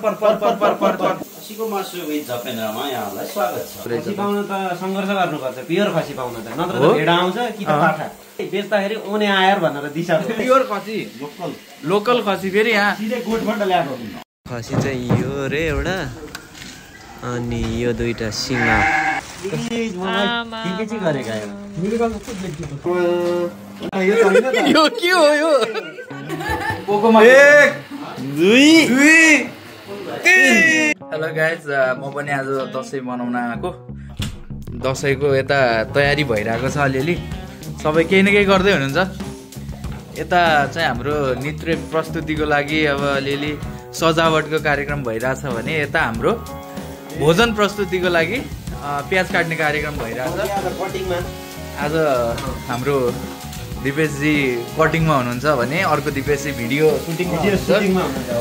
खसीको मासु विथ जपेन्द्रमा यहाँलाई स्वागत छ। खसी पाउन त संघर्ष गर्नुपर्छ, प्योर खसी पाउन त, नत्र त भेडा आउँछ कि त पाठा बेच्दाखेरि ओने आयर भनेर दिशा। प्योर खसी लोकल खसी फेरि यहाँ सिधै गोठबाट ल्याएको खसी चाहिँ यो रे एउटा, अनि यो दुईटा सिङ्गा गरेका यो के हो यो? हेलो गाइज, म पनि आज दसैँ मनाउन आएको। दसैँको यता तयारी भइरहेको छ अलिअलि, सबै केही न केही गर्दै हुनुहुन्छ। यता चाहिँ हाम्रो नृत्य प्रस्तुतिको लागि अब अलिअलि सजावटको कार्यक्रम भइरहेछ भने यता हाम्रो भोजन प्रस्तुतिको लागि प्याज काट्ने कार्यक्रम भइरहेछ। आज हाम्रो दिपेशजी कटिङमा हुनुहुन्छ भने अर्को दिपेशजी भिडियो सुटिङमा हुनुहुन्छ।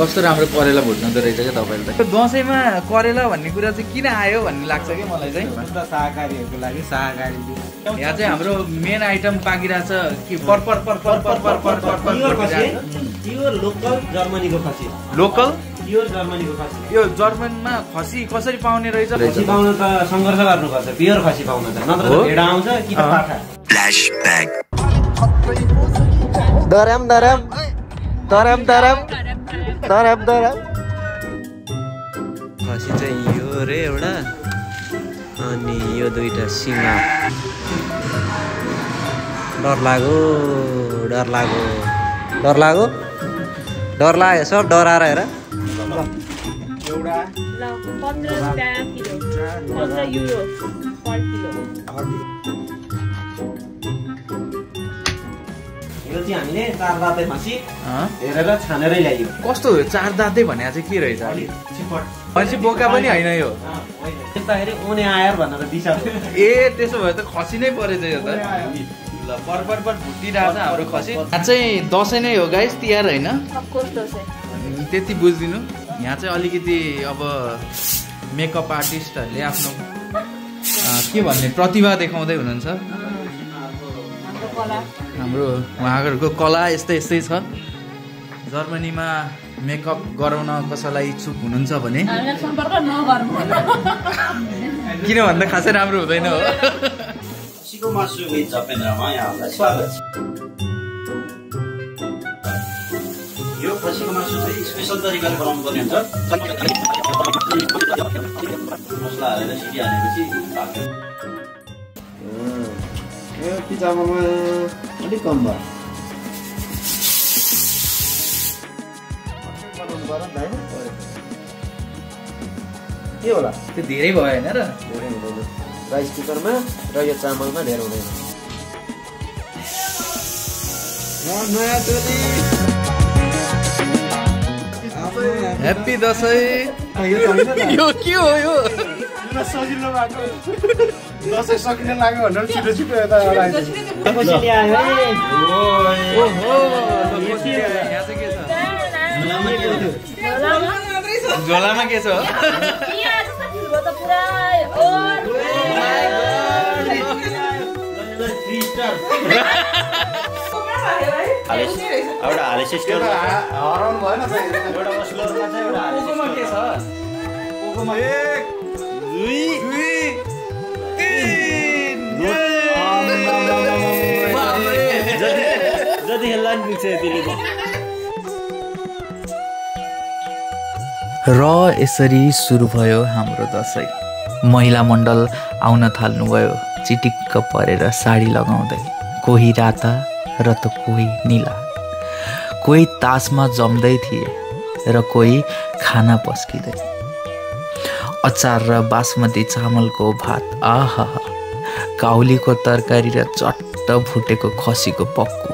कस्तो राम्रो करेला भुट्नुहुँदो रहेछ क्या तपाईँले त। दसैँमा करेला भन्ने कुरा चाहिँ किन आयो भन्ने लाग्छ क्या मलाई चाहिँ। शाकाहारीहरूको लागि शाकाहारी यहाँ चाहिँ हाम्रो मेन आइटम पाकिरहेछ कि पर लोकल जर्मनीको खसी। लोकल प्योर जर्मनीको खसी। यो जर्मनमा खसी कसरी पाउने रहेछ? खसी पाउन त संघर्ष गर्नुपर्छ, प्योर खसी पाउन त, नत्र त भेडा आउँछ कि त पाठा। फ्ल्यासब्याक दरम दरम दरम दरम दरम दरम। खसी चाहिँ यो रे एउटा, अनि यो दुईटा सिङ्गा। डर लाग्यो डर लाग्यो डर लाग्यो डर लाग्यो, सब डराएर हेर। एउटा 15 रुपैयाँ किलो, 15 युरो पर किलो। यो चाहिँ हामीले चार दाते खसी हेरेर छानेरै ल्याइयो। कस्तो हो चार दाँते भने चाहिँ के रहेछ? मान्छे बोका पनि होइन यो, बेच्दाखेरि ओने आयर भनेर दिशा। ए त्यसो भए त खसी नै परेछ यो त। ल पर भुटिरहेछ हाम्रो खसी। यहाँ चाहिँ दसैँ नै हो गाइस, तिहार होइन। त्यति बुझिदिनु। यहाँ चाहिँ अलिकति अब मेकअप आर्टिस्टहरूले आफ्नो के भन्ने प्रतिभा देखाउँदै हुनुहुन्छ। हाम्रो उहाँहरूको कला यस्तै यस्तै छ। जर्मनीमा मेकअप गराउन कसैलाई इच्छुक हुनुहुन्छ भने किन भन्दा खासै राम्रो हुँदैन हो। खसीको मासु विथ जपेन्द्रमा यहाँलाई स्वागत छ। यो खसीको मासु चाहिँ स्पेसल तरिकाले बनाउनु पर्ने हुन्छ। मसला हालेर सिटी हालेपछि पाक्यो। यो पिज्जामा अलिक कम भयो। के होला त्यो धेरै भयो होइन र? धेरै हुँदैन राइस कुकरमा, र यो चामलमा धेरै हुँदैन। नयाँ चोली ह्याप्पी दसैँ। यो के हो यो? सजिलो भएको दसैँ सकिन लाग्यो भनेर छिटो छिटो यता झोलामा के छ? एउटा हाले सिस्टर हराउनु भएन। एउटा स्लोरमा चाहिँ एउटा हाले के छ? पोकोमा 1 2 3 जति हेल्ला नि पुग्छ यतिले। र यसरी सुरु भयो हाम्रो दसैँ। महिला मण्डल आउन थाल्नुभयो चिटिक्क परेर साडी लगाउँदै। कोही राता र त कोही नीला। कोही तासमा जम्दै थिए र कोही खाना पस्किँदै। अचार र बासमती चामलको भात, आहा, काउलीको तरकारी र चट्ट भुटेको खसीको पक्कु।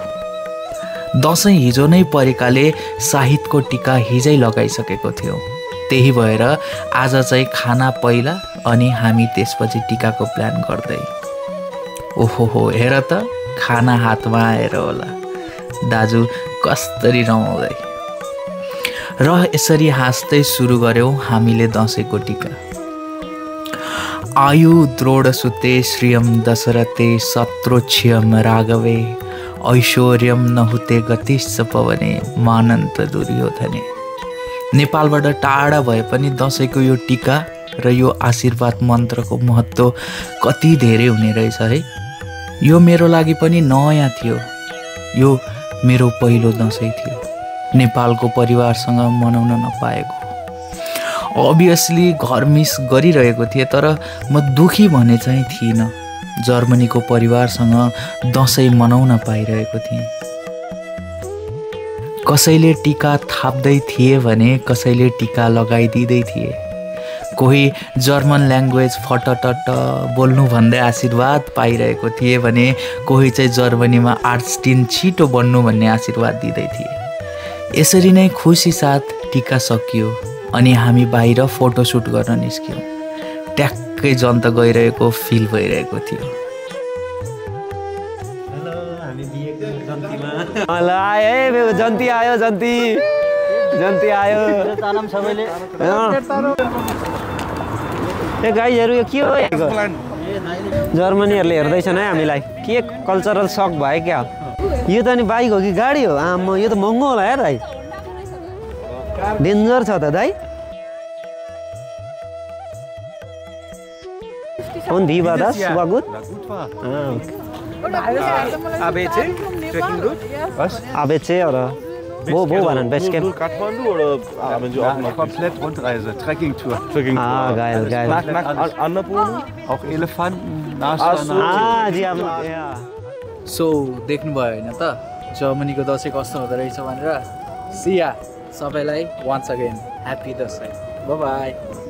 दसैँ हिजो नै परेकाले साहिदको टिका हिजै लगाइसकेको थियौँ। त्यही भएर आज चाहिँ खाना पहिला अनि हामी त्यसपछि टिकाको प्लान गर्दै। ओहो हेर त, खाना हातमा आएर होला दाजु कस्तरी रमाउँदै। र यसरी हाँस्दै सुरु गर्यौँ हामीले दसैँको टिका। आयु द्रोड सुते श्रियम दशरथे शत्रुक्ष्यम राघवे ऐश्वर्यम नहुते गतिश्च पवने मानन्त दुर्योधने। नेपालबाट टाढा भए पनि दसैँको यो टीका र यो आशीर्वाद मन्त्रको महत्त्व कति धेरै हुने रहेछ है। यो मेरो लागि पनि नयाँ थियो। यो मेरो पहिलो दसैँ थियो नेपालको परिवारसँग मनाउन नपाएको। अभियसली घर मिस गरिरहेको थिएँ, तर म दुखी भने चाहिँ थिइनँ। जर्मनीको परिवारसँग दसैँ मनाउन पाइरहेको थिएँ। कसैले टीका थाप्दै थिए भने कसैले टीका लगाइदिँदै थिए। कोही जर्मन ल्याङ्ग्वेज फटटट बोल्नु भन्दै आशीर्वाद पाइरहेको थिए भने कोही चाहिँ जर्मनीमा आर्टस्टिन छिटो बन्नु भन्ने आशीर्वाद दिँदै थिए। यसरी नै खुसी साथ टीका सकियो अनि हामी बाहिर फोटोसुट गर्न निस्क्यौँ। ट्याक्कै जन्त गइरहेको फिल भइरहेको थियो। जन्ती आयो जन्ती आयो ए गाईहरू यो के हो? जर्मनीहरूले हेर्दैछन् है हामीलाई। के कल्चरल सक भयो क्या? यो त अनि बाइक हो कि गाडी हो? आम्मा यो त महँगो होला यार दाइ, डेन्जर छ त दाइ। Und wie war das? War gut? Ah, okay. ABC? Trekking Route? Was? ABC oder? Wo war dann Basecamp? Nur Kathmandu oder haben Sie auch noch komplett Rundreise, Trekking-Tour? Ah, geil, geil. Nach Annapurna? Auch Elefanten, Nashörner? जी अब या so देख्नुभयो होइन त जर्मनीको दसैँ कस्तो हुँदो रहेछ भनेर। सिया सबैलाई once again happy Dashain. Bye by.